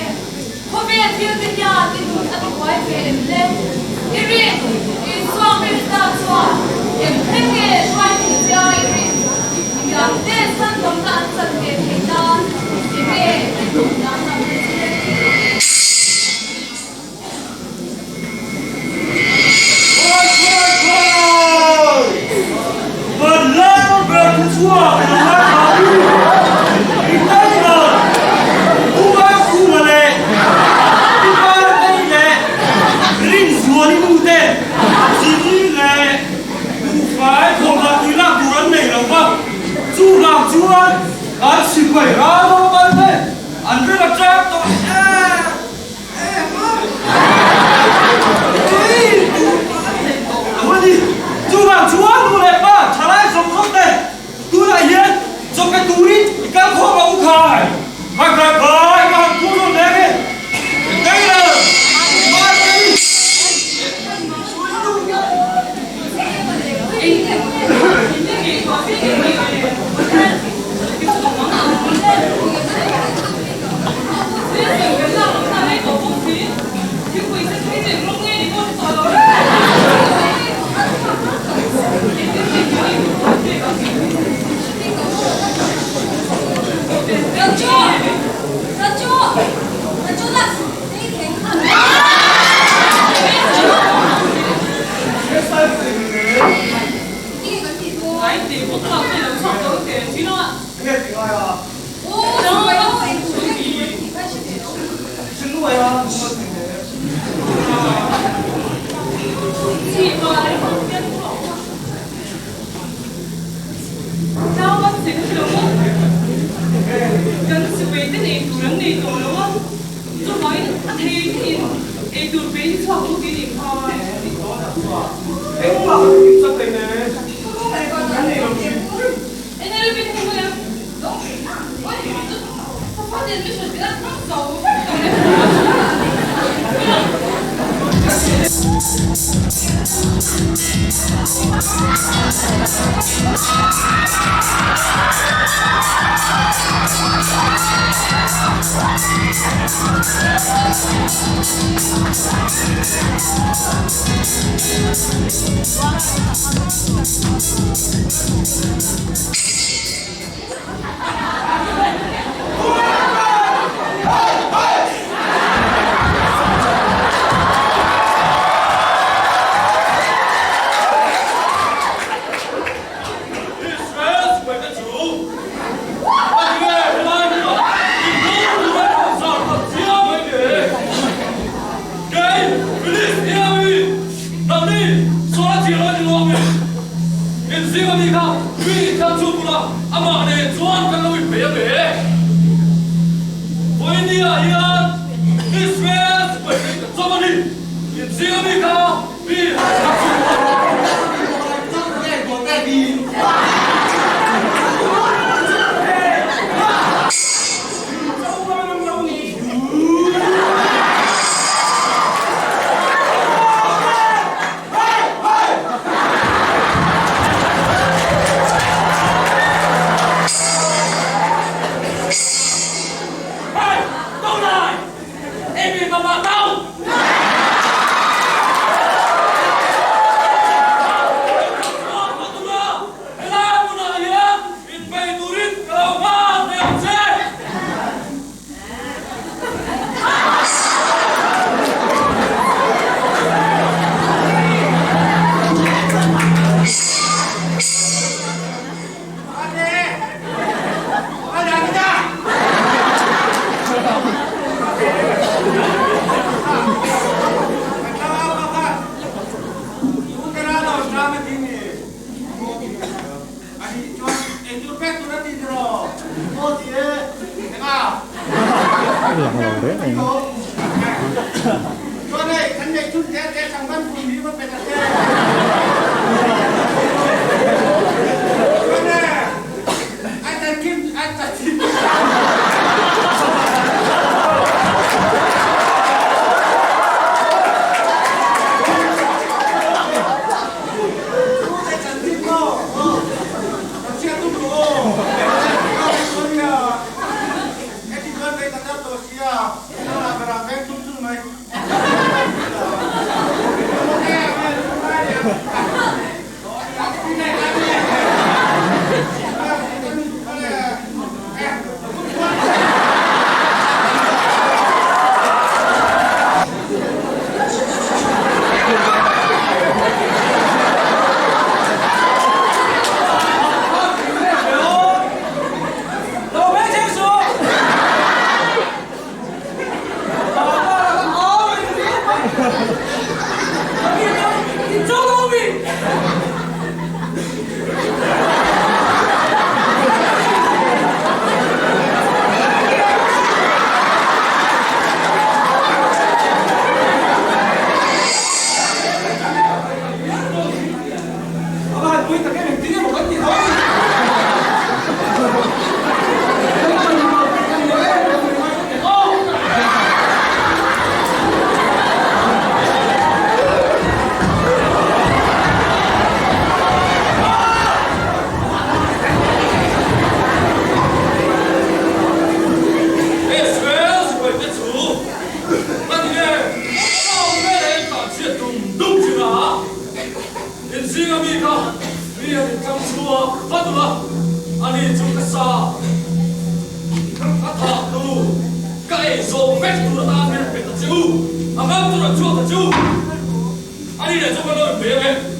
em? Khawvel thil te hian i nun a tibuai ve em le? I rin Isua Krista chuan eng thleng nge hruai thei che a i rin? Midang te chhandamna an chan ve theih nan enge i tum danglam te che? Chuvang chuan nu leh pa thalai zawng zawng te tunah hian chawpe turin i kal khawm ang u khai. Khai khai khai ka han phur rawn reng e. Taylor! Lang lo reng reng. Ani chu ka sa ka thah tu ka ei zawh vek tur atan min pe ta che u, a ngam tur an chhuak ta che u. Ani leh chu ka lo inpe ang e.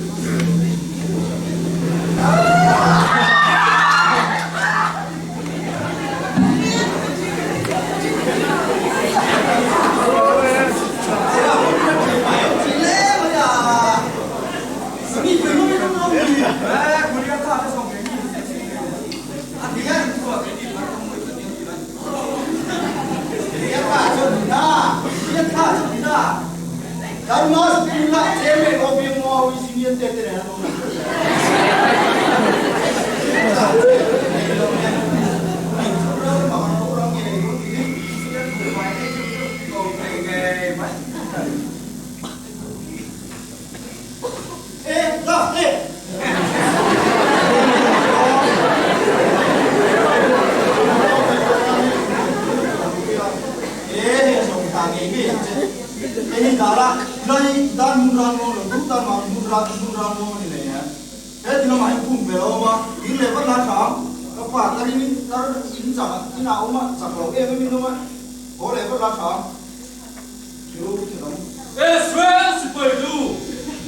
Israel sipai chu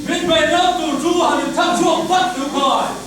min bei ngam tur chu han inthlang chhuak vat tûr khai.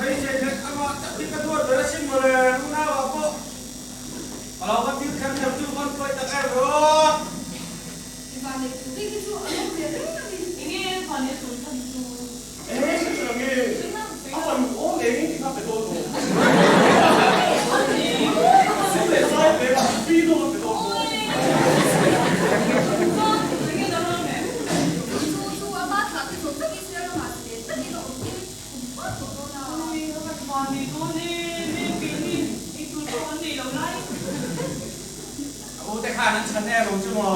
beisei hlek amah tak hi ka duat ber asin mawle, unauah pawh a lo va thil kher kher chu van pawi tak em rawh. I vanneih tur bik hi chu a lo ve reng a ni. Enge vanneih tur chhan chu? Enge hre chu nge? A fanu awm engin ti kha pe dawn maw? Sum leh zai pe a, pi dawn a pe dawn maw? A u te khan an chhan em ang chu maw?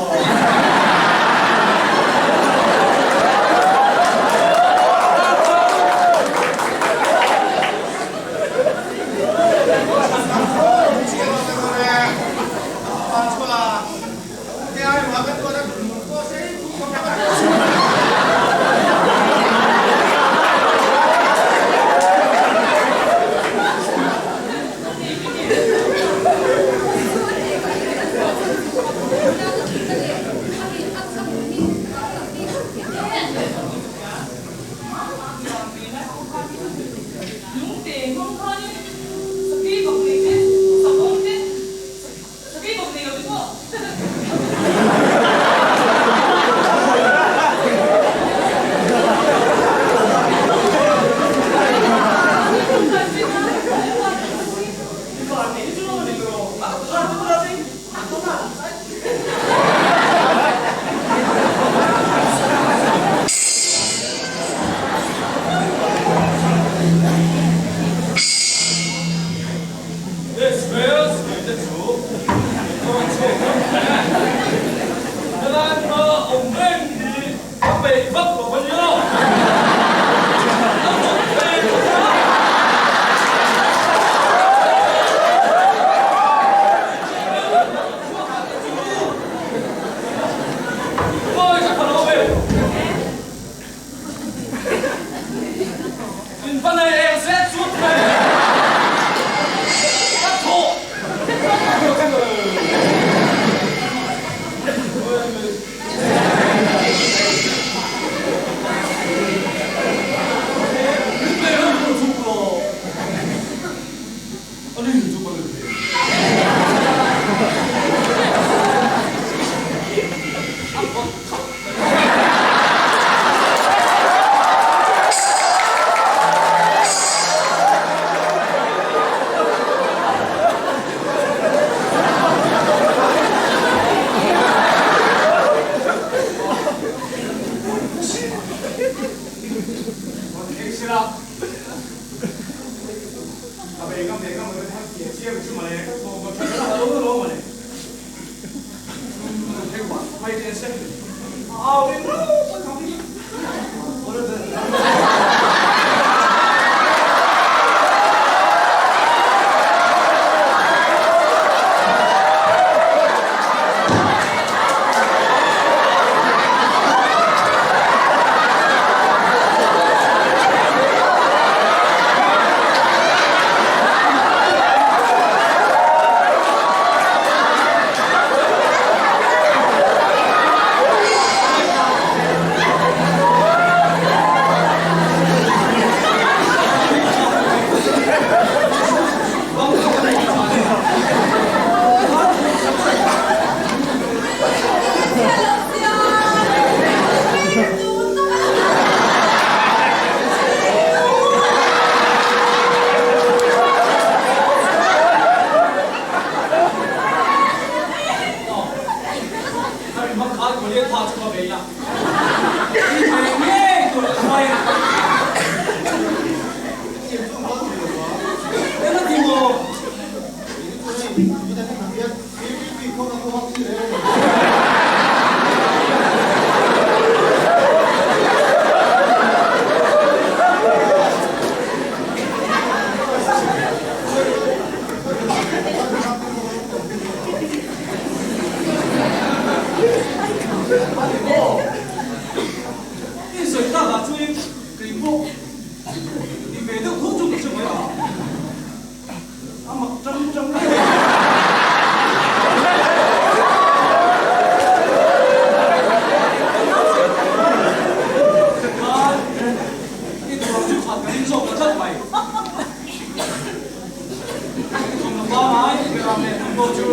pawh chu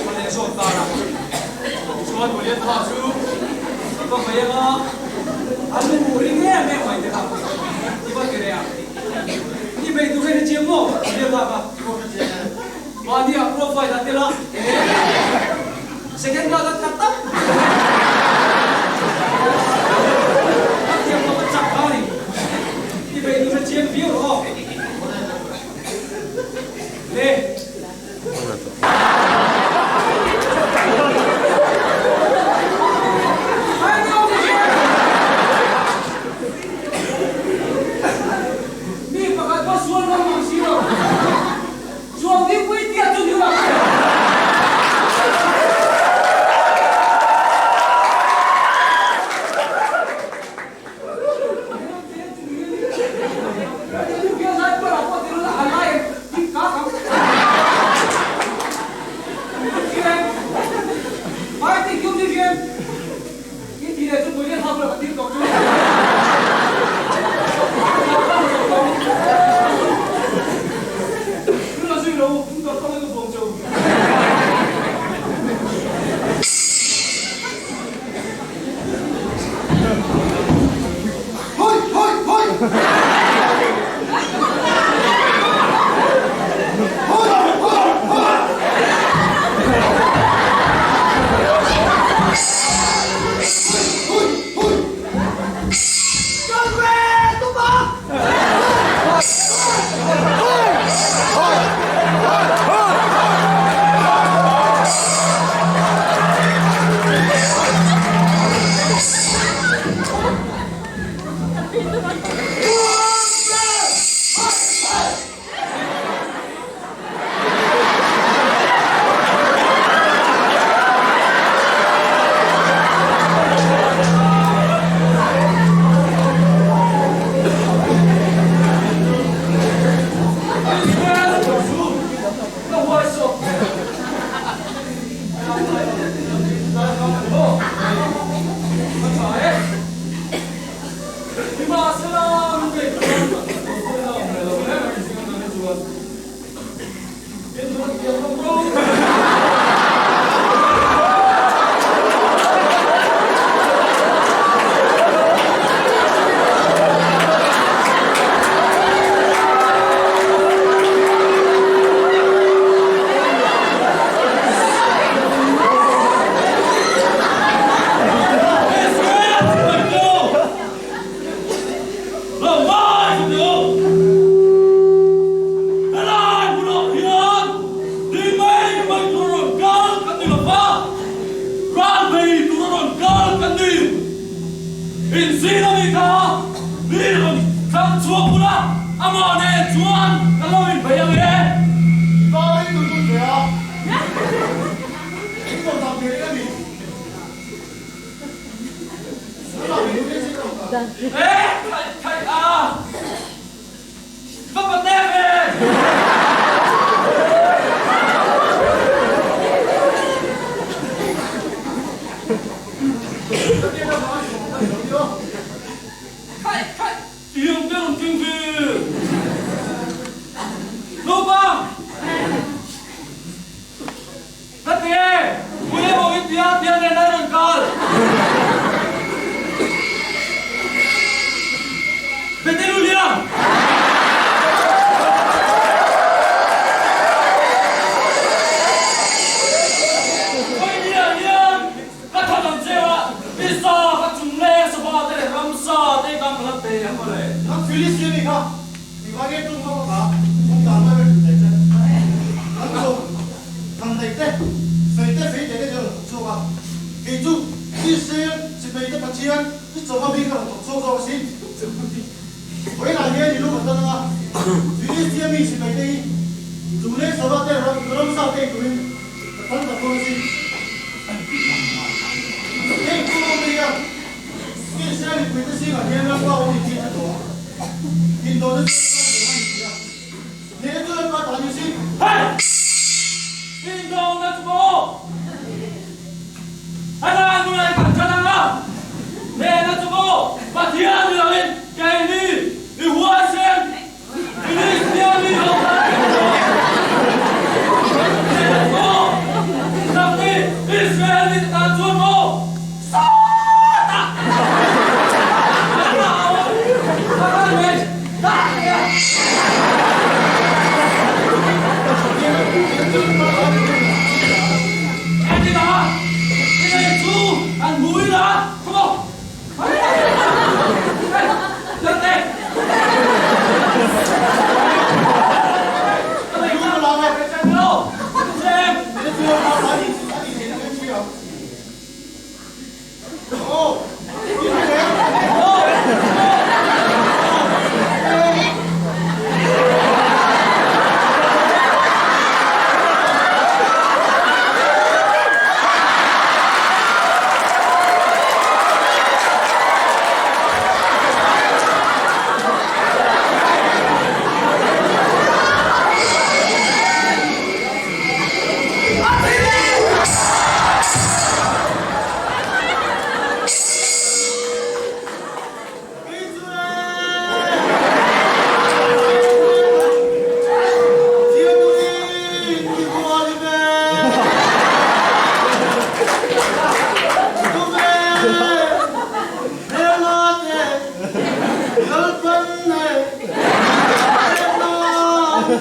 a leh zawk ta a. Tichuan Goliatha chu a va mai anga a lu ring em em mai te kha i va ti reh a. I bei tur hi chiang maw Goliatha kha? Mahni ah profile a tel a, second class a tak tak. A thiam lo a chak kha a ni. I bei tur hi chiang viau rawh aw. Le. Mi pakhat pawh sual ngam ang si lo. Chuang dingpui tia chu ni lo.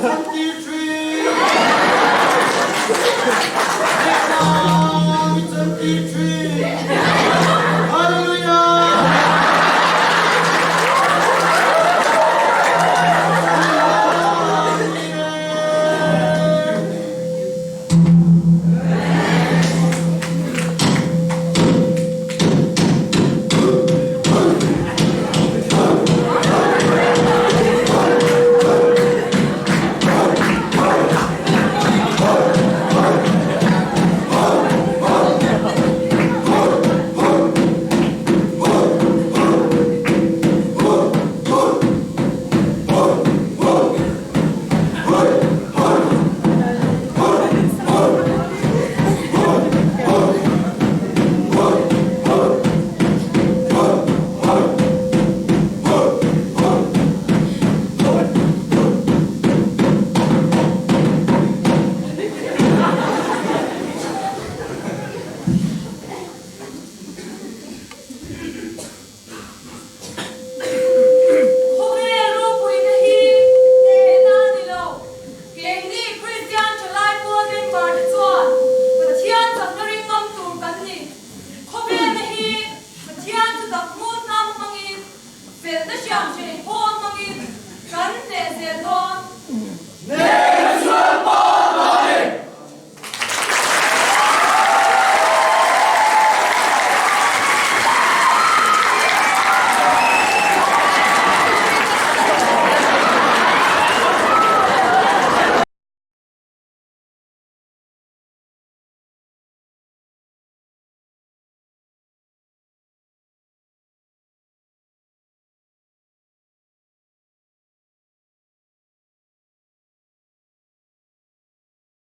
chantir thin. Hnehna min chantir thin. Hallelujah! Khawvel ropuina hi hnehna a ni lo. Keini Kristian thalai pawl member te chuan Pathian chakna ring ngam tur kan ni. Khawvelna hi Pathian chu tak ngut hnam hmangin felna hriam hreh.